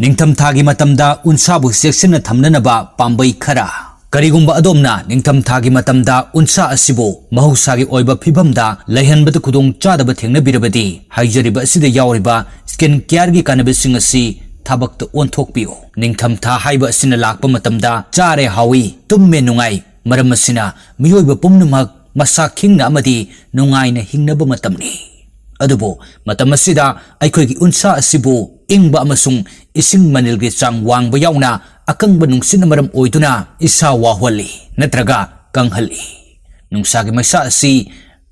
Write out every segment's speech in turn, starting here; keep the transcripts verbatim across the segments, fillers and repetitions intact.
ꯅꯤꯡꯊꯝꯊꯥꯒꯤ ꯃꯇꯝꯗ ꯎꯟꯁꯥꯕꯨ ꯆꯦꯛꯁꯤꯟꯅ ꯊꯝꯅꯅꯕ ꯄꯥꯝꯕꯩ ꯈꯔ꯫ ꯀꯔꯤꯒꯨꯝꯕ ꯑꯗꯣꯝꯅ ꯅꯤꯡꯊꯝꯊꯥꯒꯤ ꯃꯇꯝꯗ ꯎꯟꯁꯥ ꯑꯁꯤꯕꯨ ꯃꯍꯧꯁꯥꯒꯤ ꯑꯣꯏꯕ ꯐꯤꯕꯝꯗ ꯂꯩꯍꯟꯕꯗ ꯈꯨꯗꯣꯡ ꯆꯥꯗꯕ ꯊꯦꯡꯅꯕꯤꯔꯕꯗꯤ, ꯍꯥꯏꯖꯔꯤꯕ ꯑꯁꯤꯗ ꯌꯥꯎꯔꯤꯕ skin careꯒꯤ ꯀꯥꯟꯅꯕꯁꯤꯡ ꯑꯁꯤ ꯊꯕꯛꯇ ꯑꯣꯟꯊꯣꯛꯄꯤꯌꯨ꯫ ꯅꯤꯡꯊꯝꯊꯥ ꯍꯥꯏꯕ ꯑꯁꯤꯅ ꯂꯥꯛꯄ ꯃꯇꯝꯗ ꯆꯥꯔꯦ ꯍꯥꯎꯏ, ꯇꯨꯝꯃꯦ ꯅꯨꯡꯉꯥꯏ, ꯃꯔꯝ ꯑꯁꯤꯅ ꯃꯤꯑꯣꯏꯕ ꯄꯨꯝꯅꯃꯛ ꯃꯁꯥ ꯈꯤꯡꯅ ꯑꯃꯗꯤ ꯅꯨꯡꯉꯥꯏꯅ ꯍꯤꯡꯅꯕ ꯃꯇꯝꯅꯤ꯫ ꯑꯗꯨꯕꯨ ꯃꯇꯝ ꯑꯁꯤꯗ ꯑꯩꯈꯣꯏꯒꯤ ꯎꯟꯁꯥ ꯑꯁꯤꯕꯨ ꯏꯪꯕ ꯑꯃꯁꯨꯡ ꯏꯁꯤꯡ ꯃꯅꯤꯜꯒꯤ ꯆꯥꯡ ꯋꯥꯡꯕ ꯌꯥꯎꯅ ꯑꯀꯪꯕ ꯅꯨꯡꯁꯤꯠꯅ ꯃꯔꯝ ꯑꯣꯏꯗꯨꯅ ꯏꯁꯥ ꯋꯥꯍꯣꯜꯂꯤ ꯅꯠꯇ꯭ꯔꯒ ꯀꯪꯍꯜꯂꯤ꯫ ꯅꯨꯡꯁꯥꯒꯤ ꯃꯩꯁꯥ ꯑꯁꯤ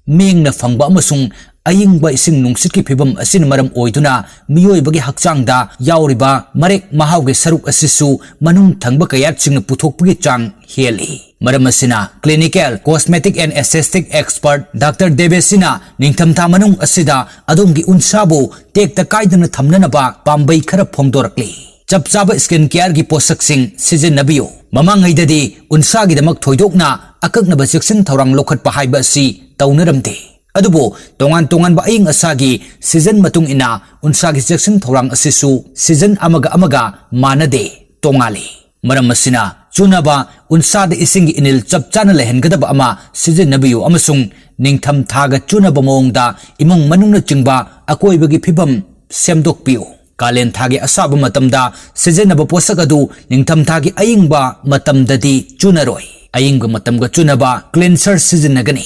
ꯃꯤꯡꯅ ꯐꯪꯕ ꯑꯃꯁꯨꯡ ꯑꯏꯪꯕ ꯏꯁꯤꯡ ꯅꯨꯡꯁꯤꯠꯀꯤ ꯐꯤꯕꯝ ꯑꯁꯤꯅ ꯃꯔꯝ ꯑꯣꯏꯗꯨꯅ ꯃꯤꯑꯣꯏꯕꯒꯤ ꯍꯛꯆꯥꯡꯗ ꯌꯥꯎꯔꯤꯕ ꯃꯔꯦꯛ ꯃꯍꯥꯎꯒꯤ ꯁꯔꯨꯛ ꯑꯁꯤꯁꯨ ꯃꯅꯨꯡ ꯊꯪꯕ ꯀꯌꯥꯠꯁꯤꯡꯅ ꯄꯨꯊꯣꯛꯄꯒꯤ ꯆꯥꯡ ꯍꯦꯜꯂꯤ꯫ ꯃꯔꯝ ꯑꯁꯤꯅ clinical cosmetic and aesthetic expert Doctor ꯗꯦꯕꯦꯁꯤꯅ ꯅꯤꯡꯊꯝꯊꯥ ꯃꯅꯨꯡ ꯑꯁꯤꯗ ꯑꯗꯣꯝꯒꯤ ꯎꯟꯁꯥꯕꯨ ꯇꯦꯛꯇ ꯀꯥꯏꯗꯅ ꯊꯝꯅꯅꯕ ꯄꯥꯝꯕꯩ ꯈꯔ ꯐꯣꯡꯗꯣꯔꯛꯂꯤ꯫ ꯆꯞ ꯆꯥꯕ skin careꯒꯤ ꯄꯣꯠꯁꯛꯁꯤꯡ ꯁꯤꯖꯤꯟꯅꯕꯤꯌꯨ꯫ ꯃꯃꯥꯡꯉꯩꯗꯗꯤ ꯎꯟꯁꯥꯒꯤꯗꯃꯛ ꯊꯣꯏꯗꯣꯛꯅ ꯑꯀꯛꯅꯕ ꯆꯦꯛꯁꯤꯟ ꯊꯧꯔꯥꯡ ꯂꯧꯈꯠꯄ ꯍꯥꯏꯕ ꯑꯁꯤ ꯇꯧꯅꯔꯝꯗꯦ꯫ ꯑꯗꯨꯕꯨ ꯇꯣꯉꯥꯟ ꯇꯣꯉꯥꯟꯕ ꯑꯏꯪ ꯑꯁꯥꯒꯤ season ꯃꯇꯨꯡ ꯏꯟꯅ ꯎꯟꯁꯥꯒꯤ ꯆꯦꯛꯁꯤꯟ ꯊꯧꯔꯥꯡ ꯑꯁꯤꯁꯨ season ꯑꯃꯒ ꯑꯃꯒ ꯃꯥꯟꯅꯗꯦ, ꯇꯣꯉꯥꯜꯂꯤ꯫ ꯃꯔꯝ ꯑꯁꯤꯅ ꯆꯨꯅꯕ ꯎꯟꯁꯥꯗ ꯏꯁꯤꯡꯒꯤ ꯏꯅꯤꯜ ꯆꯞ ꯆꯥꯅ ꯂꯩꯍꯟꯒꯗꯕ ꯑꯃ ꯁꯤꯖꯤꯟꯅꯕꯤꯌꯨ ꯑꯃꯁꯨꯡ ꯅꯤꯡꯊꯝ ꯊꯥꯒ ꯆꯨꯅꯕ ꯃꯑꯣꯡꯗ ꯏꯃꯨꯡ ꯃꯅꯨꯡꯅꯆꯤꯡꯕ ꯑꯀꯣꯏꯕꯒꯤ ꯐꯤꯕꯝ ꯁꯦꯝꯗꯣꯛꯄꯤꯌꯨ꯫ ꯀꯥꯂꯦꯟ ꯊꯥꯒꯤ ꯑꯁꯥꯕ ꯃꯇꯝꯗ ꯁꯤꯖꯤꯟꯅꯕ ꯄꯣꯠꯁꯛ ꯑꯗꯨ ꯅꯤꯡꯊꯝ ꯊꯥꯒꯤ ꯑꯏꯪꯕ ꯃꯇꯝꯗꯗꯤ ꯆꯨꯅꯔꯣꯏ꯫ ꯑꯏꯪꯕ ꯃꯇꯝꯒ ꯆꯨꯅꯕ cleanser ꯁꯤꯖꯤꯟꯅꯒꯅꯤ꯫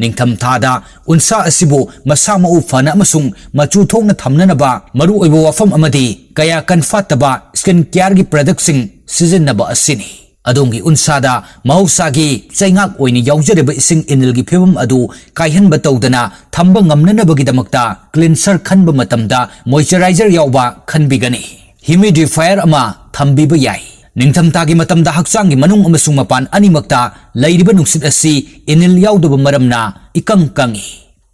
ꯅꯤꯡꯊꯝ ꯊꯥꯗ ꯎꯟꯁꯥ ꯑꯁꯤꯕꯨ ꯃꯁꯥ ꯃꯎ ꯐꯅ ꯑꯃꯁꯨꯡ ꯃꯆꯨ ꯊꯣꯛꯅ ꯊꯝꯅꯅꯕ ꯃꯔꯨꯑꯣꯏꯕ ꯋꯥꯐꯝ ꯑꯃꯗꯤ ꯀꯌꯥ ꯀꯟꯐꯥꯠꯇꯕ skin careꯒꯤ productꯁꯤꯡ ꯁꯤꯖꯤꯟꯅꯕ ꯑꯁꯤꯅꯤ꯫ ꯑꯗꯣꯝꯒꯤ ꯎꯟꯁꯥꯗ ꯃꯍꯧꯁꯥꯒꯤ ꯆꯩꯉꯥꯛ ꯑꯣꯏꯅ ꯌꯥꯎꯖꯔꯤꯕ ꯏꯁꯤꯡ ꯏꯅꯤꯜꯒꯤ ꯐꯤꯕꯝ ꯑꯗꯨ ꯀꯥꯏꯍꯟꯕ ꯇꯧꯗꯅ ꯊꯝꯕ ꯉꯝꯅꯅꯕꯒꯤꯗꯃꯛꯇ cleanser ꯈꯟꯕ ꯃꯇꯝꯗ moisturizer ꯌꯥꯎꯕ ꯈꯟꯕꯤꯒꯅꯤ꯫ Humidifier ꯑꯃ ꯊꯝꯕꯤꯕ ꯌꯥꯏ꯫ ꯅꯤꯡꯊꯝꯊꯥꯒꯤ ꯃꯇꯝꯗ ꯍꯛꯆꯥꯡꯒꯤ ꯃꯅꯨꯡ ꯑꯃꯁꯨꯡ ꯃꯄꯥꯟ ꯑꯅꯤꯃꯛꯇ ꯂꯩꯔꯤꯕ ꯅꯨꯡꯁꯤꯠ ꯑꯁꯤ ꯏꯅꯤꯜ ꯌꯥꯎꯗꯕ ꯃꯔꯝꯅ ꯏꯀꯪ ꯀꯪꯏ꯫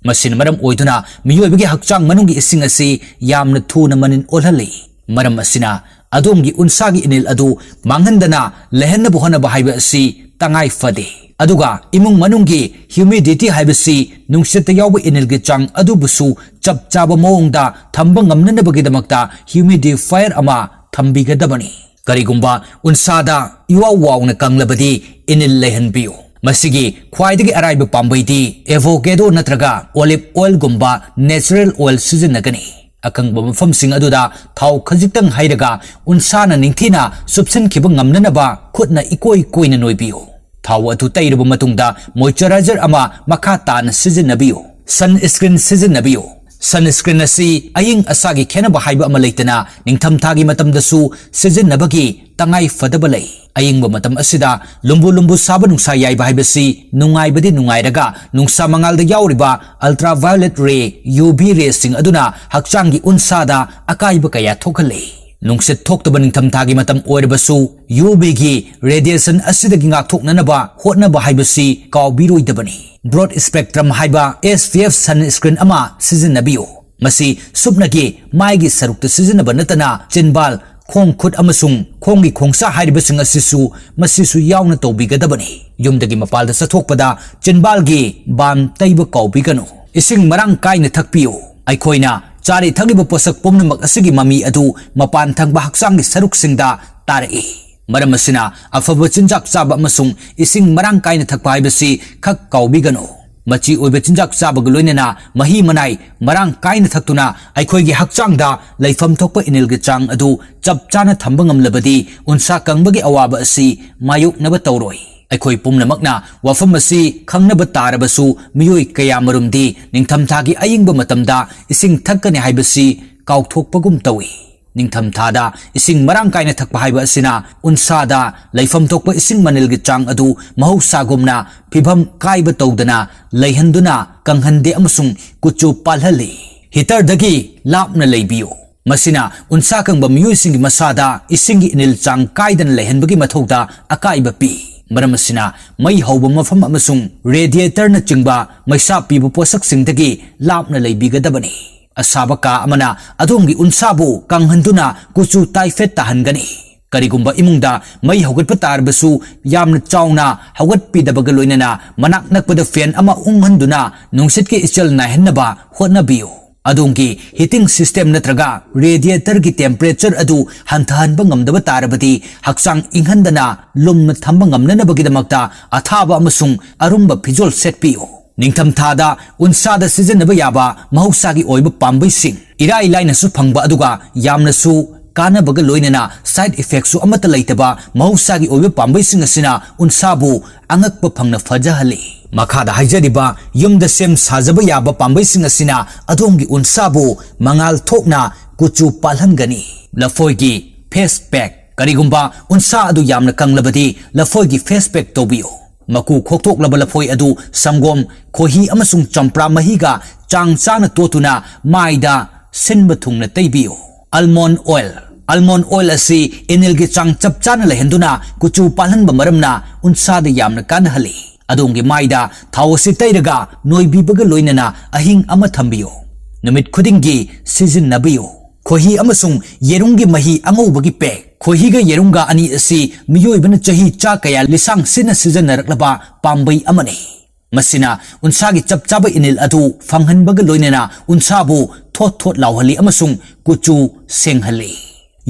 ꯃꯁꯤꯅ ꯃꯔꯝ ꯑꯣꯏꯗꯨꯅ ꯃꯤꯑꯣꯏꯕꯒꯤ ꯍꯛꯆꯥꯡ ꯃꯅꯨꯡꯒꯤ ꯏꯁꯤꯡ ꯑꯁꯤ ꯌꯥꯝꯅ ꯊꯨꯅ ꯃꯅꯤꯟ ꯑꯣꯜꯍꯜꯂꯤ꯫ ꯃꯔꯝ ꯑꯁꯤꯅ ꯑꯗꯣꯝꯒꯤ ꯎꯟꯁꯥꯒꯤ ꯏꯅꯤꯜ ꯑꯗꯨ ꯃꯥꯡꯍꯟꯗꯅ ꯂꯩꯍꯟꯅꯕ ꯍꯣꯠꯅꯕ ꯍꯥꯏꯕ ꯑꯁꯤ ꯇꯉꯥꯏ ꯐꯗꯦ꯫ ꯑꯗꯨꯒ ꯏꯃꯨꯡ ꯃꯅꯨꯡꯒꯤ humidity ꯍꯥꯏꯕꯁꯤ ꯅꯨꯡꯁꯤꯠꯇ ꯌꯥꯎꯕ ꯏꯅꯤꯜꯒꯤ ꯆꯥꯡ ꯑꯗꯨꯕꯨꯁꯨ ꯆꯞ ꯆꯥꯕ ꯃꯑꯣꯡꯗ ꯊꯝꯕ ꯉꯝꯅꯅꯕꯒꯤꯗꯃꯛꯇ humidifier ꯑꯃ ꯊꯝꯕꯤꯒꯗꯕꯅꯤ꯫ ꯀꯔꯤꯒꯨꯝꯕ ꯎꯟꯁꯥꯗ ꯏꯋꯥꯎ ꯋꯥꯎꯅ ꯀꯪꯂꯕꯗꯤ ꯏꯅꯤꯜ ꯂꯩꯍꯟꯕꯤꯌꯨ꯫ ꯃꯁꯤꯒꯤ ꯈ꯭ꯋꯥꯏꯗꯒꯤ ꯑꯔꯥꯏꯕ ꯄꯥꯝꯕꯩꯗꯤ avocado ꯅꯠꯇ꯭ꯔꯒ olive oilꯒꯨꯝꯕ natural oil ꯁꯤꯖꯤꯟꯅꯒꯅꯤ꯫ ꯑꯀꯪꯕ ꯃꯐꯝꯁꯤꯡ ꯑꯗꯨꯗ ꯊꯥꯎ ꯈꯖꯤꯛꯇꯪ ꯍꯩꯔꯒ ꯎꯟꯁꯥꯅ ꯅꯤꯡꯊꯤꯅ ꯆꯨꯞꯁꯤꯟꯈꯤꯕ ꯉꯝꯅꯅꯕ ꯈꯨꯠꯅ ꯏꯀꯣꯏ ꯀꯣꯏꯅ ꯅꯣꯏꯕꯤꯌꯨ꯫ ꯊꯥꯎ ꯑꯗꯨ ꯇꯩꯔꯕ ꯃꯇꯨꯡꯗ moisturizer ꯑꯃ ꯃꯈꯥ ꯇꯥꯅ ꯁꯤꯖꯤꯟꯅꯕꯤꯌꯨ꯫ Sunscreen ꯁꯤꯖꯤꯟꯅꯕꯤꯌꯨ꯫ Sunscreen ꯑꯁꯤ ꯑꯏꯪ ꯑꯁꯥꯒꯤ ꯈꯦꯠꯅꯕ ꯍꯥꯏꯕ ꯑꯃ ꯂꯩꯇꯅ ꯅꯤꯡꯊꯝꯊꯥꯒꯤ ꯃꯇꯝꯗꯁꯨ ꯁꯤꯖꯤꯟꯅꯕꯒꯤ ꯇꯉꯥꯏ ꯐꯗꯕ ꯂꯩ꯫ ꯑꯏꯪꯕ ꯃꯇꯝ ꯑꯁꯤꯗ ꯂꯨꯝꯕꯨ ꯂꯨꯝꯕꯨ ꯁꯥꯕ ꯅꯨꯡꯁꯥ ꯌꯥꯏꯕ ꯍꯥꯏꯕꯁꯤ ꯅꯨꯡꯉꯥꯏꯕꯗꯤ ꯅꯨꯡꯉꯥꯏꯔꯒ ꯅꯨꯡꯁꯥ ꯃꯉꯥꯜꯗ ꯌꯥꯎꯔꯤꯕ ultraviolet ray, UV rayꯁꯤꯡ ꯑꯗꯨꯅ ꯍꯛꯆꯥꯡꯒꯤ ꯎꯟꯁꯥꯗ ꯑꯀꯥꯏꯕ ꯀꯌꯥ ꯊꯣꯛꯍꯜꯂꯤ꯫ ꯅꯨꯡꯁꯤꯠ ꯊꯣꯛꯇꯕ ꯅꯤꯡꯊꯝꯊꯥꯒꯤ ꯃꯇꯝ ꯑꯣꯏꯔꯕꯁꯨ UVꯒꯤ radiation ꯑꯁꯤꯗꯒꯤ ꯉꯥꯛꯊꯣꯛꯅꯅꯕ ꯍꯣꯠꯅꯕ ꯍꯥꯏꯕꯁꯤ ꯀꯥꯎꯕꯤꯔꯣꯏꯗꯕꯅꯤ꯫ Broad spectrum ꯍꯥꯏꯕ SPF sunscreen ꯑꯃ ꯁꯤꯖꯤꯟꯅꯕꯤꯌꯨ꯫ ꯃꯁꯤ ꯁꯨꯞꯅꯒꯤ ꯃꯥꯏꯒꯤ ꯁꯔꯨꯛꯇ ꯁꯤꯖꯤꯟꯅꯕ ꯅꯠꯇꯅ ꯆꯤꯟꯕꯥꯜ, ꯈꯣꯡ ꯈꯨꯠ ꯑꯃꯁꯨꯡ ꯈꯣꯡꯒꯤ ꯈꯣꯡꯁꯥ ꯍꯥꯏꯔꯤꯕꯁꯤꯡ ꯑꯁꯤꯁꯨ ꯃꯁꯤꯁꯨ ꯌꯥꯎꯅ ꯇꯧꯕꯤꯒꯗꯕꯅꯤ꯫ ꯌꯨꯝꯗꯒꯤ ꯃꯄꯥꯜꯗ ꯆꯠꯊꯣꯛꯄꯗ ꯆꯤꯟꯕꯥꯜꯒꯤ balm ꯇꯩꯕ ꯀꯥꯎꯕꯤꯒꯅꯨ꯫ ꯏꯁꯤꯡ ꯃꯔꯥꯡ ꯀꯥꯏꯅ ꯊꯛꯄꯤꯌꯨ꯫ ꯑꯩꯈꯣꯏꯅ ꯆꯥꯔꯤ ꯊꯛꯂꯤꯕ ꯄꯣꯠꯁꯛ ꯄꯨꯝꯅꯃꯛ ꯑꯁꯤꯒꯤ ꯃꯃꯤ ꯑꯗꯨ ꯃꯄꯥꯟ ꯊꯪꯕ ꯍꯛꯆꯥꯡꯒꯤ ꯁꯔꯨꯛꯁꯤꯡꯗ ꯇꯥꯔꯛꯏ꯫ ꯃꯔꯝ ꯑꯁꯤꯅ ꯑꯐꯕ ꯆꯤꯟꯖꯥꯛ ꯆꯥꯕ ꯑꯃꯁꯨꯡ ꯏꯁꯤꯡ ꯃꯔꯥꯡ ꯀꯥꯏꯅ ꯊꯛꯄ ꯍꯥꯏꯕꯁꯤ ꯈꯛ ꯀꯥꯎꯕꯤꯒꯅꯨ꯫ ꯃꯆꯤ ꯑꯣꯏꯕ ꯆꯤꯟꯖꯥꯛ ꯆꯥꯕꯒ ꯂꯣꯏꯅꯅ ꯃꯍꯤ ꯃꯅꯥꯏ ꯃꯔꯥꯡ ꯀꯥꯏꯅ ꯊꯛꯇꯨꯅ ꯑꯩꯈꯣꯏꯒꯤ ꯍꯛꯆꯥꯡꯗ ꯂꯩꯐꯝ ꯊꯣꯛꯄ ꯏꯅꯤꯜꯒꯤ ꯆꯥꯡ ꯑꯗꯨ ꯆꯞ ꯆꯥꯅ ꯊꯝꯕ ꯉꯝꯂꯕꯗꯤ ꯎꯟꯁꯥ ꯀꯪꯕꯒꯤ ꯑꯋꯥꯕ ꯑꯁꯤ ꯃꯥꯌꯣꯛꯅꯕ ꯇꯧꯔꯣꯏ꯫ ꯑꯩꯈꯣꯏ ꯄꯨꯝꯅꯃꯛꯅ ꯋꯥꯐꯝ ꯑꯁꯤ ꯈꯪꯅꯕ ꯇꯥꯔꯕꯁꯨ ꯃꯤꯑꯣꯏ ꯀꯌꯥꯃꯔꯨꯝꯗꯤ ꯅꯤꯡꯊꯝꯊꯥꯒꯤ ꯑꯏꯪꯕ ꯃꯇꯝꯗ ꯏꯁꯤꯡ ꯊꯛꯀꯅꯤ ꯍꯥꯏꯕꯁꯤ ꯀꯥꯎꯊꯣꯛꯄꯒꯨꯝ ꯇꯧꯏ꯫ ꯅꯤꯡꯊꯝꯊꯥꯗ ꯏꯁꯤꯡ ꯃꯔꯥꯡ ꯀꯥꯏꯅ ꯊꯛꯄ ꯍꯥꯏꯕ ꯑꯁꯤꯅ ꯎꯟꯁꯥꯗ ꯂꯩꯐꯝ ꯊꯣꯛꯄ ꯏꯁꯤꯡ ꯃꯅꯤꯜꯒꯤ ꯆꯥꯡ ꯑꯗꯨ ꯃꯍꯧꯁꯥꯒꯨꯝꯅ ꯐꯤꯚꯝ ꯀꯥꯏꯕ ꯇꯧꯗꯅ ꯂꯩꯍꯟꯗꯨꯅ ꯀꯪꯍꯟꯗꯦ ꯑꯃꯁꯨꯡ ꯀꯨꯆꯨ ꯄꯥꯜꯍꯜꯂꯤ꯫ Heaterꯗꯒꯤ ꯂꯥꯞꯅ ꯂꯩꯕꯤꯌꯨ꯫ ꯃꯁꯤꯅ ꯎꯟꯁꯥ ꯀꯪꯕ ꯃꯤꯑꯣꯏꯁꯤꯡꯒꯤ ꯃꯁꯥꯗ ꯏꯁꯤꯡꯒꯤ ꯏꯅꯤꯜ ꯆꯥꯡ ꯀꯥꯏꯗꯅ ꯂꯩꯍꯟꯕꯒꯤ ꯃꯊꯧꯗ ꯑꯀꯥꯏꯕ ꯄꯤ꯫ ꯃꯔꯝ ꯑꯁꯤꯅ ꯃꯩ ꯍꯧꯕ ꯃꯐꯝ ꯑꯃꯁꯨꯡ radiatorꯅꯆꯤꯡꯕ ꯃꯩꯁꯥ ꯄꯤꯕ ꯄꯣꯠꯁꯛꯁꯤꯡꯗꯒꯤ ꯂꯥꯞꯅ ꯂꯩꯕꯤꯒꯗꯕꯅꯤ꯫ ꯑꯁꯥꯕ ꯀꯥ ꯑꯃꯅ ꯑꯗꯣꯝꯒꯤ ꯎꯟꯁꯥꯕꯨ ꯀꯪꯍꯟꯗꯨꯅ ꯀꯨꯆꯨ ꯇꯥꯏꯐꯦꯠ ꯇꯥꯍꯟꯒꯅꯤ꯫ ꯀꯔꯤꯒꯨꯝꯕ ꯏꯃꯨꯡꯗ ꯃꯩ ꯍꯧꯒꯠꯄ ꯇꯥꯔꯕꯁꯨ, ꯌꯥꯝꯅ ꯆꯥꯎꯅ ꯍꯧꯒꯠꯄꯤꯗꯕꯒ ꯂꯣꯏꯅꯅ ꯃꯅꯥꯛ ꯅꯛꯄꯗ fan ꯑꯃ ꯎꯪꯍꯟꯗꯨꯅ ꯅꯨꯡꯁꯤꯠꯀꯤ ꯏꯆꯦꯜ ꯅꯥꯏꯍꯟꯅꯕ ꯍꯣꯠꯅꯕꯤꯌꯨ꯫ ꯑꯗꯣꯝꯒꯤ heating system ꯅꯠꯇ꯭ꯔꯒ radiator ꯒꯤ temperature ꯑꯗꯨ ꯍꯟꯊꯍꯟꯕ ꯉꯝꯗꯕ ꯇꯥꯔꯕꯗꯤ, ꯍꯛꯆꯥꯡ ꯏꯪꯍꯟꯗꯅ ꯂꯨꯝꯅ ꯊꯝꯕ ꯉꯝꯅꯅꯕꯒꯤꯗꯃꯛꯇ ꯑꯊꯥꯕ ꯑꯃꯁꯨꯡ ꯑꯔꯨꯝꯕ ꯐꯤꯖꯣꯜ ꯁꯦꯠꯄꯤꯌꯨ꯫ ꯅꯤꯡꯊꯝꯊꯥꯗ ꯎꯟꯁꯥꯗ ꯁꯤꯖꯤꯟꯅꯕ ꯌꯥꯕ ꯃꯍꯧꯁꯥꯒꯤ ꯑꯣꯏꯕ ꯄꯥꯝꯕꯩꯁꯤꯡ, ꯏꯔꯥꯏ ꯂꯥꯏꯅꯁꯨ ꯐꯪꯕ ꯑꯗꯨꯒ ꯌꯥꯝꯅꯁꯨ ꯀꯥꯟꯅꯕꯒ ꯂꯣꯏꯅꯅ side effect ꯁꯨ ꯑꯃꯠꯇ ꯂꯩꯇꯕ ꯃꯍꯧꯁꯥꯒꯤ ꯑꯣꯏꯕ ꯄꯥꯝꯕꯩꯁꯤꯡ ꯑꯁꯤꯅ ꯎꯟꯁꯥꯕꯨ ꯑꯉꯛꯄ ꯐꯪꯅ ꯐꯖꯍꯜꯂꯤ꯫ ꯃꯈꯥꯗ ꯍꯥꯏꯖꯔꯤꯕ ꯌꯨꯝꯗ ꯁꯦꯝ ꯁꯥꯖꯕ ꯌꯥꯕ ꯄꯥꯝꯕꯩꯁꯤꯡ ꯑꯁꯤꯅ ꯑꯗꯣꯝꯒꯤ ꯎꯟꯁꯥꯕꯨ ꯃꯉꯥꯜ ꯊꯣꯛꯅ ꯀꯨꯆꯨ ꯄꯥꯜꯍꯟꯒꯅꯤ꯫ ꯂꯐꯣꯏꯒꯤ face pack꯫ ꯀꯔꯤꯒꯨꯝꯕ ꯎꯟꯁꯥ ꯑꯗꯨ ꯌꯥꯝꯅ ꯀꯪꯂꯕꯗꯤ, ꯂꯐꯣꯏꯒꯤ face pack ꯇꯧꯕꯤꯌꯨ꯫ ꯃꯀꯨ ꯈꯣꯛꯇꯣꯛꯂꯕ ꯂꯐꯣꯏ ꯑꯗꯨ ꯁꯪꯒꯣꯝ, ꯈꯣꯏꯍꯤ ꯑꯃꯁꯨꯡ ꯆꯝꯄ꯭ꯔꯥ ꯃꯍꯤꯒ ꯆꯥꯡ ꯆꯥꯅ ꯇꯣꯠꯇꯨꯅ ꯃꯥꯏꯗ ꯁꯤꯟꯕ ꯊꯨꯡꯅ ꯇꯩꯕꯤꯌꯨ꯫ Almond oil꯫ Almond oil ꯑꯁꯤ ꯏꯅꯤꯜꯒꯤ ꯆꯥꯡ ꯆꯞ ꯆꯥꯅ ꯂꯩꯍꯟꯗꯨꯅ ꯀꯨꯆꯨ ꯄꯥꯜꯍꯟꯕ ꯃꯔꯝꯅ ꯎꯟꯁꯥꯗ ꯌꯥꯝꯅ ꯀꯥꯟꯅꯍꯜꯂꯤ꯫ ꯑꯗꯣꯝꯒꯤ ꯃꯥꯏꯗ ꯊꯥꯎ ꯑꯁꯤ ꯇꯩꯔꯒ ꯅꯣꯏꯕꯤꯕꯒ ꯂꯣꯏꯅꯅ ꯑꯍꯤꯡ ꯑꯃ ꯊꯝꯕꯤꯌꯨ꯫ ꯅꯨꯃꯤꯠ ꯈꯨꯗꯤꯡꯒꯤ ꯁꯤꯖꯤꯟꯅꯕꯤꯌꯨ꯫ ꯈꯣꯏꯍꯤ ꯑꯃꯁꯨꯡ ꯌꯦꯔꯨꯝꯒꯤ ꯃꯍꯤ ꯑꯉꯧꯕꯒꯤ pack꯫ ꯈꯣꯏꯍꯤꯒ ꯌꯦꯔꯨꯝꯒ ꯑꯅꯤ ꯑꯁꯤ ꯃꯤꯑꯣꯏꯕꯅ ꯆꯍꯤ ꯆꯥ ꯀꯌꯥ ꯂꯤꯁꯥꯡ ꯁꯤꯠꯅ ꯁꯤꯖꯤꯟꯅꯔꯛꯂꯕ ꯄꯥꯝꯕꯩ ꯑꯃꯅꯤ꯫ ꯃꯁꯤꯅ ꯎꯟꯁꯥꯒꯤ ꯆꯞ ꯆꯥꯕ ꯏꯅꯤꯜ ꯑꯗꯨ ꯐꯪꯍꯟꯕꯒ ꯂꯣꯏꯅꯅ ꯎꯟꯁꯥꯕꯨ ꯊꯣꯠ ꯊꯣꯠ ꯂꯥꯎꯍꯜꯂꯤ ꯑꯃꯁꯨꯡ ꯀꯨꯆꯨ ꯁꯦꯡꯍꯜꯂꯤ꯫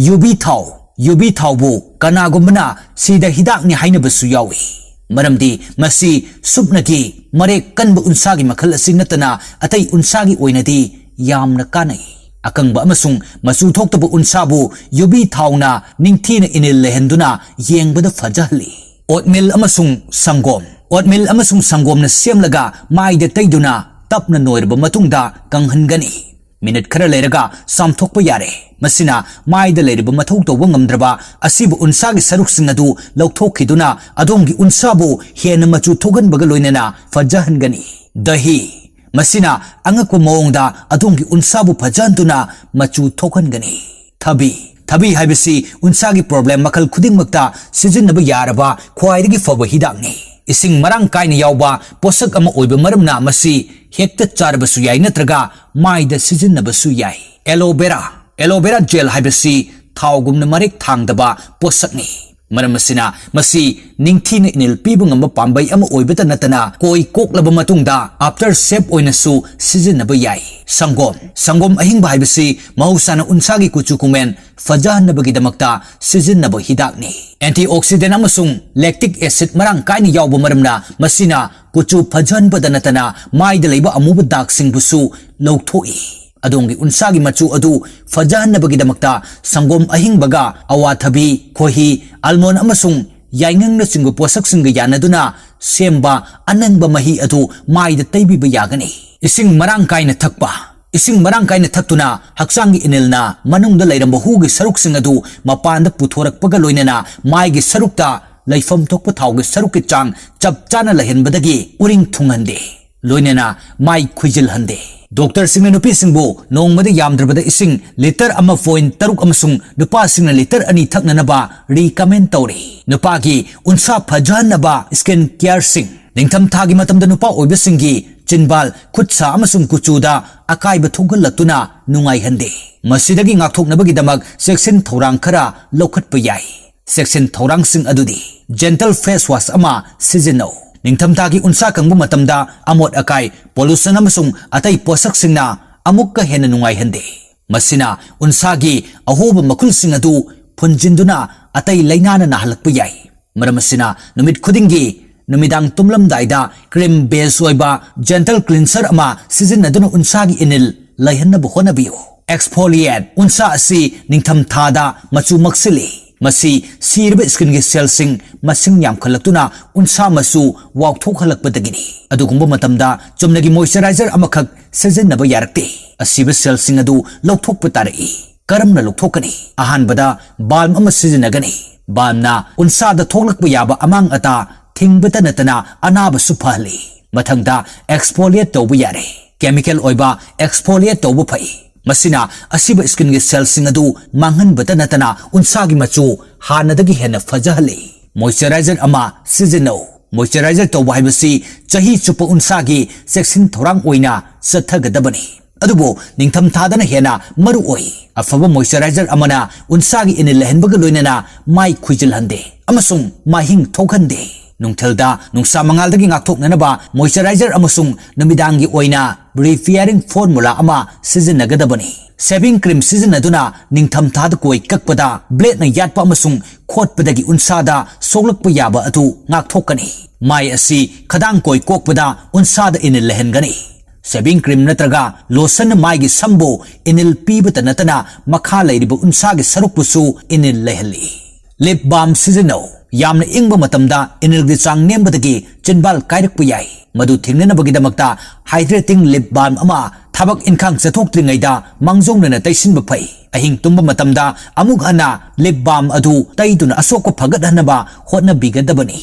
ꯌꯨꯕꯤ ꯊꯥꯎ꯫ ꯌꯨꯕꯤ ꯊꯥꯎꯕꯨ ꯀꯅꯥꯒꯨꯝꯕꯅ ꯁꯤꯗ ꯍꯤꯗꯥꯛꯅꯤ ꯍꯥꯏꯅꯕꯁꯨ ꯌꯥꯎꯏ, ꯃꯔꯝꯗꯤ ꯃꯁꯤ ꯁꯨꯞꯅꯒꯤ ꯃꯔꯦꯛ ꯀꯟꯕ ꯎꯟꯁꯥꯒꯤ ꯃꯈꯜ ꯑꯁꯤ ꯅꯠꯇꯅ ꯑꯇꯩ ꯎꯟꯁꯥꯒꯤ ꯑꯣꯏꯅꯗꯤ ꯌꯥꯝꯅ ꯀꯥꯟꯅꯩ꯫ ꯑꯀꯪꯕ ꯑꯃꯁꯨꯡ ꯃꯆꯨ ꯊꯣꯛꯇꯕ ꯎꯟꯁꯥꯕꯨ ꯌꯨꯕꯤ ꯊꯥꯎꯅ ꯅꯤꯡꯊꯤꯅ ꯏꯅꯤꯜ ꯂꯩꯍꯟꯗꯨꯅ ꯌꯦꯡꯕꯗ ꯐꯖꯍꯜꯂꯤ꯫ Oatmeal ꯑꯃꯁꯨꯡ ꯁꯪꯒꯣꯝ꯫ Oatmeal ꯑꯃꯁꯨꯡ ꯁꯪꯒꯣꯝꯅ ꯁꯦꯝꯂꯒ ꯃꯥꯏꯗ ꯇꯩꯗꯨꯅ ꯇꯞꯅ ꯅꯣꯏꯔꯕ ꯃꯇꯨꯡꯗ ꯀꯪꯍꯟꯒꯅꯤ꯫ ꯃꯤꯅꯤꯠ ꯈꯔ ꯂꯩꯔꯒ ꯆꯥꯝꯊꯣꯛꯄ ꯌꯥꯔꯦ꯫ ꯃꯁꯤꯅ ꯃꯥꯏꯗ ꯂꯩꯔꯤꯕ ꯃꯊꯧ ꯇꯧꯕ ꯉꯝꯗ꯭ꯔꯕ ꯑꯁꯤꯕ ꯎꯟꯁꯥꯒꯤ ꯁꯔꯨꯛꯁꯤꯡ ꯑꯗꯨ ꯂꯧꯊꯣꯛꯈꯤꯗꯨꯅ ꯑꯗꯣꯝꯒꯤ ꯎꯟꯁꯥꯕꯨ ꯍꯦꯟꯅ ꯃꯆꯨ ꯊꯣꯛꯍꯟꯕꯒ ꯂꯣꯏꯅꯅ ꯐꯖꯍꯟꯒꯅꯤ꯫ ꯗꯍꯤ꯫ ꯃꯁꯤꯅ ꯑꯉꯛꯄ ꯃꯑꯣꯡꯗ ꯑꯗꯣꯝꯒꯤ ꯎꯟꯁꯥꯕꯨ ꯐꯖꯍꯟꯗꯨꯅ ꯃꯆꯨ ꯊꯣꯛꯍꯟꯒꯅꯤ꯫ ꯊꯕꯤ꯫ ꯊꯕꯤ ꯍꯥꯏꯕꯁꯤ ꯎꯟꯁꯥꯒꯤ problem ꯃꯈꯜ ꯈꯨꯗꯤꯡꯃꯛꯇ ꯁꯤꯖꯤꯟꯅꯕ ꯌꯥꯔꯕ ꯈ꯭ꯋꯥꯏꯗꯒꯤ ꯐꯕ ꯍꯤꯗꯥꯛꯅꯤ꯫ ꯏꯁꯤꯡ ꯃꯔꯥꯡ ꯀꯥꯏꯅ ꯌꯥꯎꯕ ꯄꯣꯠꯁꯛ ꯑꯃ ꯑꯣꯏꯕ ꯃꯔꯝꯅ ꯃꯁꯤ ꯍꯦꯛꯇ ꯆꯥꯔꯕꯁꯨ ꯌꯥꯏ ꯅꯠꯇ꯭ꯔꯒ ꯃꯥꯏꯗ ꯁꯤꯖꯤꯟꯅꯕꯁꯨ ꯌꯥꯏ꯫ Aloe vera꯫ Aloe vera gel ꯍꯥꯏꯕꯁꯤ ꯊꯥꯎꯒꯨꯝꯅ ꯃꯔꯦꯛ ꯊꯥꯡꯗꯕ ꯄꯣꯠꯁꯛꯅꯤ꯫ ꯃꯔꯝ ꯑꯁꯤꯅ, ꯃꯁꯤ ꯅꯤꯡꯊꯤꯅ ꯏꯅꯤꯜ ꯄꯤꯕ ꯉꯝꯕ ꯄꯥꯝꯕꯩ ꯑꯃ ꯑꯣꯏꯕꯇ ꯅꯠꯇꯅ, ꯀꯣꯏ ꯀꯣꯛꯂꯕ ꯃꯇꯨꯡꯗ after shave ꯑꯣꯏꯅꯁꯨ ꯁꯤꯖꯤꯟꯅꯕ ꯌꯥꯏ꯫ ꯁꯪꯒꯣꯝ, ꯁꯪꯒꯣꯝ ꯑꯍꯤꯡꯕ ꯍꯥꯏꯕꯁꯤ ꯃꯍꯧꯁꯥꯅ ꯎꯟꯁꯥꯒꯤ ꯀꯨꯆꯨ ꯀꯨꯃꯦꯟ ꯐꯖꯍꯟꯅꯕꯒꯤꯗꯃꯛꯇ ꯁꯤꯖꯤꯟꯅꯕ ꯍꯤꯗꯥꯛꯅꯤ꯫ Antioxidant ꯑꯃꯁꯨꯡ lactic acid ꯃꯔꯥꯡ ꯀꯥꯏꯅ ꯌꯥꯎꯕ ꯃꯔꯝꯅ, ꯃꯁꯤꯅ ꯀꯨꯆꯨ ꯐꯖꯍꯟꯕꯗ ꯅꯠꯇꯅ, ꯃꯥꯏꯗ ꯂꯩꯕ ꯑꯃꯨꯕ ꯗꯥꯛꯁꯤꯡꯕꯨꯁꯨ ꯂꯧꯊꯣꯛꯏ꯫ ꯑꯗꯣꯝꯒꯤ ꯎꯟꯁꯥꯒꯤ ꯃꯆꯨ ꯑꯗꯨ ꯐꯖꯍꯟꯅꯕꯒꯤꯗꯃꯛꯇ, ꯁꯪꯒꯣꯝ ꯑꯍꯤꯡꯕꯒ ꯑꯋꯥꯊꯕꯤ, ꯈꯣꯏꯍꯤ, almond ꯑꯃꯁꯨꯡ ꯌꯥꯏꯉꯪꯅꯆꯤꯡꯕ ꯄꯣꯠꯁꯛꯁꯤꯡꯒ ꯌꯥꯅꯗꯨꯅ ꯁꯦꯝꯕ ꯑꯅꯪꯕ ꯃꯍꯤ ꯑꯗꯨ ꯃꯥꯏꯗ ꯇꯩꯕꯤꯕ ꯌꯥꯒꯅꯤ꯫ ꯏꯁꯤꯡ ꯃꯔꯥꯡ ꯀꯥꯏꯅ ꯊꯛꯄ꯫ ꯏꯁꯤꯡ ꯃꯔꯥꯡ ꯀꯥꯏꯅ ꯊꯛꯇꯨꯅ, ꯍꯛꯆꯥꯡꯒꯤ ꯏꯅꯤꯜꯅ ꯃꯅꯨꯡꯗ ꯂꯩꯔꯝꯕ ꯍꯨꯒꯤ ꯁꯔꯨꯛꯁꯤꯡ ꯑꯗꯨ ꯃꯄꯥꯟꯗ ꯄꯨꯊꯣꯔꯛꯄꯒ ꯂꯣꯏꯅꯅ, ꯃꯥꯏꯒꯤ ꯁꯔꯨꯛꯇ ꯂꯩꯐꯝ ꯊꯣꯛꯄ ꯊꯥꯎꯒꯤ ꯁꯔꯨꯛꯀꯤ ꯆꯥꯡ ꯆꯞ ꯆꯥꯅ ꯂꯩꯍꯟꯕꯗꯒꯤ ꯎꯔꯤꯡ ꯊꯨꯡꯍꯟꯗꯦ꯫ ꯂꯣꯏꯅꯅ ꯃꯥꯏ ꯈꯨꯏꯖꯤꯜꯍꯟꯗꯦ꯫ ꯗꯣꯛꯇꯔꯁꯤꯡꯅ ꯅꯨꯄꯤꯁꯤꯡꯕꯨ ꯅꯣꯡꯃꯗ ꯌꯥꯝꯗ꯭ꯔꯕꯗ ꯏꯁꯤꯡ ꯂꯤꯇꯔ ꯑꯃ point ꯇꯔꯨꯛ ꯑꯃꯁꯨꯡ ꯅꯨꯄꯥꯁꯤꯡꯅ ꯂꯤꯇꯔ ꯑꯅꯤ ꯊꯛꯅꯅꯕ recommend ꯇꯧꯔꯤ꯫ ꯅꯨꯄꯥꯒꯤ ꯎꯟꯁꯥ ꯐꯖꯍꯟꯅꯕ skin careꯁꯤꯡ꯫ ꯅꯤꯡꯊꯝꯊꯥꯒꯤ ꯃꯇꯝꯗ ꯅꯨꯄꯥ ꯑꯣꯏꯕꯁꯤꯡꯒꯤ ꯆꯤꯟꯕꯥꯜ, ꯈꯨꯠ ꯁꯥ ꯑꯃꯁꯨꯡ ꯀꯨꯆꯨꯗ ꯑꯀꯥꯏꯕ ꯊꯣꯛꯍꯜꯂꯛꯇꯨꯅ ꯅꯨꯡꯉꯥꯏꯍꯟꯗꯦ꯫ ꯃꯁꯤꯗꯒꯤ ꯉꯥꯛꯊꯣꯛꯅꯕꯒꯤꯗꯃꯛ ꯆꯦꯛꯁꯤꯟ ꯊꯧꯔꯥꯡ ꯈꯔ ꯂꯧꯈꯠꯄ ꯌꯥꯏ꯫ ꯆꯦꯛꯁꯤꯟ ꯊꯧꯔꯥꯡꯁꯤꯡ ꯑꯗꯨꯗꯤ: gentle face wash ꯑꯃ ꯁꯤꯖꯤꯟꯅꯧ꯫ ꯅꯤꯡꯊꯝꯊꯥꯒꯤ ꯎꯟꯁꯥ ꯀꯪꯕ ꯃꯇꯝꯗ ꯑꯃꯣꯠ ꯑꯀꯥꯏ, pollution ꯑꯃꯁꯨꯡ ꯑꯇꯩ ꯄꯣꯠꯁꯛꯁꯤꯡꯅ ꯑꯃꯨꯛꯀ ꯍꯦꯟꯅ ꯅꯨꯡꯉꯥꯏꯍꯟꯗꯦ꯫ ꯃꯁꯤꯅ ꯎꯟꯁꯥꯒꯤ ꯑꯍꯣꯕ ꯃꯈꯨꯜꯁꯤꯡ ꯑꯗꯨ ꯐꯨꯟꯖꯤꯟꯗꯨꯅ ꯑꯇꯩ ꯂꯥꯏꯅꯥꯅ ꯅꯥꯍꯜꯂꯛꯄ ꯌꯥꯏ꯫ ꯃꯔꯝ ꯑꯁꯤꯅ, ꯅꯨꯃꯤꯠ ꯈꯨꯗꯤꯡꯒꯤ ꯅꯨꯃꯤꯗꯥꯡ ꯇꯨꯝꯂꯝꯗꯥꯏꯗ cream base ꯑꯣꯏꯕ gentle cleanser ꯑꯃ ꯁꯤꯖꯤꯟꯅꯗꯨꯅ ꯎꯟꯁꯥꯒꯤ ꯏꯅꯤꯜ ꯂꯩꯍꯟꯅꯕ ꯍꯣꯠꯅꯕꯤꯌꯨ꯫ Exfoliate: ꯎꯟꯁꯥ ꯑꯁꯤ ꯅꯤꯡꯊꯝ ꯊꯥꯗ ꯃꯆꯨ ꯃꯛꯁꯤꯜꯂꯤ꯫ ꯃꯁꯤ ꯁꯤꯔꯕ skinꯒꯤ cellꯁꯤꯡ ꯃꯁꯤꯡ ꯌꯥꯝꯈꯠꯂꯛꯇꯨꯅ ꯎꯟꯁꯥ ꯃꯆꯨ ꯋꯥꯎꯊꯣꯛꯍꯜꯂꯛꯄꯗꯒꯤꯅꯤ꯫ ꯑꯗꯨꯒꯨꯝꯕ ꯃꯇꯝꯗ ꯆꯨꯝꯅꯒꯤ moisturizer ꯑꯃꯈꯛ ꯁꯤꯖꯤꯟꯅꯕ ꯌꯥꯔꯛꯇꯦ꯫ ꯑꯁꯤꯕ cellꯁꯤꯡ ꯑꯗꯨ ꯂꯧꯊꯣꯛꯄ ꯇꯥꯔꯛꯏ꯫ ꯀꯔꯝꯅ ꯂꯧꯊꯣꯛꯀꯅꯤ? ꯑꯍꯥꯟꯕꯗ balm ꯑꯃ ꯁꯤꯖꯤꯟꯅꯒꯅꯤ꯫ Balmꯅ ꯎꯟꯁꯥꯗ ꯊꯣꯛꯂꯛꯄ ꯌꯥꯕ ꯑꯃꯥꯡ ꯑꯇꯥ ꯊꯤꯡꯕꯇ ꯅꯠꯇꯅ ꯑꯅꯥꯕꯁꯨ ꯐꯍꯜꯂꯤ꯫ ꯃꯊꯪꯗ exfoliate ꯇꯧꯕ ꯌꯥꯔꯦ꯫ Chemical ꯑꯣꯏꯕ exfoliate ꯇꯧꯕ ꯐꯩ꯫ ꯃꯁꯤꯅ ꯑꯁꯤꯕ skinꯒꯤ cellꯁꯤꯡ ꯑꯗꯨ ꯃꯥꯡꯍꯟꯕꯇ ꯅꯠꯇꯅ ꯎꯟꯁꯥꯒꯤ ꯃꯆꯨ ꯍꯥꯟꯅꯗꯒꯤ ꯍꯦꯟꯅ ꯐꯖꯍꯜꯂꯤ꯫ Moisturizer ꯑꯃ ꯁꯤꯖꯤꯟꯅꯧ꯫ Moisturizer ꯇꯧꯕ ꯍꯥꯏꯕꯁꯤ ꯆꯍꯤ ꯆꯨꯞꯄ ꯎꯟꯁꯥꯒꯤ ꯆꯦꯛꯁꯤꯟ ꯊꯧꯔꯥꯡ ꯑꯣꯏꯅ ꯆꯠꯊꯒꯗꯕꯅꯤ꯫ ꯑꯗꯨꯕꯨ ꯅꯤꯡꯊꯝꯊꯥꯗꯅ ꯍꯦꯟꯅ ꯃꯔꯨ ꯑꯣꯏ꯫ ꯑꯐꯕ moisturizer ꯑꯃꯅ ꯎꯟꯁꯥꯒꯤ ꯏꯅꯤꯜ ꯂꯩꯍꯟꯕꯒ ꯂꯣꯏꯅꯅ ꯃꯥꯏ ꯈꯨꯏꯖꯤꯜꯍꯟꯗꯦ ꯑꯃꯁꯨꯡ ꯃꯥꯏꯍꯤꯡ ꯊꯣꯛꯍꯟꯗꯦ꯫ ꯅꯨꯡꯊꯤꯜꯗ ꯅꯨꯡꯁꯥ ꯃꯉꯥꯜꯗꯒꯤ ꯉꯥꯛꯊꯣꯛꯅꯅꯕ moisturizer ꯑꯃꯁꯨꯡ ꯅꯨꯃꯤꯗꯥꯡꯒꯤ ꯑꯣꯏꯅ repairing formula ꯑꯃ ꯁꯤꯖꯤꯟꯅꯒꯗꯕꯅꯤ꯫ Shaving cream ꯁꯤꯖꯤꯟꯅꯗꯨꯅ ꯅꯤꯡꯊꯝꯊꯥꯗ ꯀꯣꯏ ꯀꯛꯄꯗ bladeꯅ ꯌꯥꯠꯄ ꯑꯃꯁꯨꯡ ꯈꯣꯠꯄꯗꯒꯤ ꯎꯟꯁꯥꯗ ꯁꯣꯛꯂꯛꯄ ꯌꯥꯕ ꯑꯗꯨ ꯉꯥꯛꯊꯣꯛꯀꯅꯤ꯫ ꯃꯥꯏ ꯑꯁꯤ ꯈꯗꯥꯡ ꯀꯣꯏ ꯀꯣꯛꯄꯗ ꯎꯟꯁꯥꯗ ꯏꯅꯤꯜ ꯂꯩꯍꯟꯒꯅꯤ꯫ Shaving cream ꯅꯠꯇ꯭ꯔꯒ lotionꯅ ꯃꯥꯏꯒꯤ ꯁꯝꯕꯨ ꯏꯅꯤꯜ ꯄꯤꯕꯇ ꯅꯠꯇꯅ ꯃꯈꯥ ꯂꯩꯔꯤꯕ ꯎꯟꯁꯥꯒꯤ ꯁꯔꯨꯛꯄꯨꯁꯨ ꯏꯅꯤꯜ ꯂꯩꯍꯜꯂꯤ꯫ Lip balm ꯁꯤꯖꯤꯟꯅꯧ꯫ ꯌꯥꯝꯅ ꯏꯪꯕ ꯃꯇꯝꯗ ꯏꯅꯤꯜꯒꯤ ꯆꯥꯡ ꯅꯦꯝꯕꯗꯒꯤ ꯆꯤꯟꯕꯥꯜ ꯀꯥꯏꯔꯛꯄ ꯌꯥꯏ꯫ ꯃꯗꯨ ꯊꯤꯡꯅꯅꯕꯒꯤꯗꯃꯛꯇ hydrating lip balm ꯑꯃ ꯊꯕꯛ ꯏꯟꯈꯥꯡ ꯆꯠꯊꯣꯛꯇ꯭ꯔꯤꯉꯩꯗ ꯃꯥꯡꯖꯧꯅꯅ ꯇꯩꯁꯤꯟꯕ ꯐꯩ꯫ ꯑꯍꯤꯡ ꯇꯨꯝꯕ ꯃꯇꯝꯗ ꯑꯃꯨꯛ ꯍꯟꯅ lip balm ꯑꯗꯨ ꯇꯩꯗꯨꯅ ꯑꯁꯣꯛꯄ ꯐꯒꯠꯍꯟꯅꯕ ꯍꯣꯠꯅꯕꯤꯒꯗꯕꯅꯤ꯫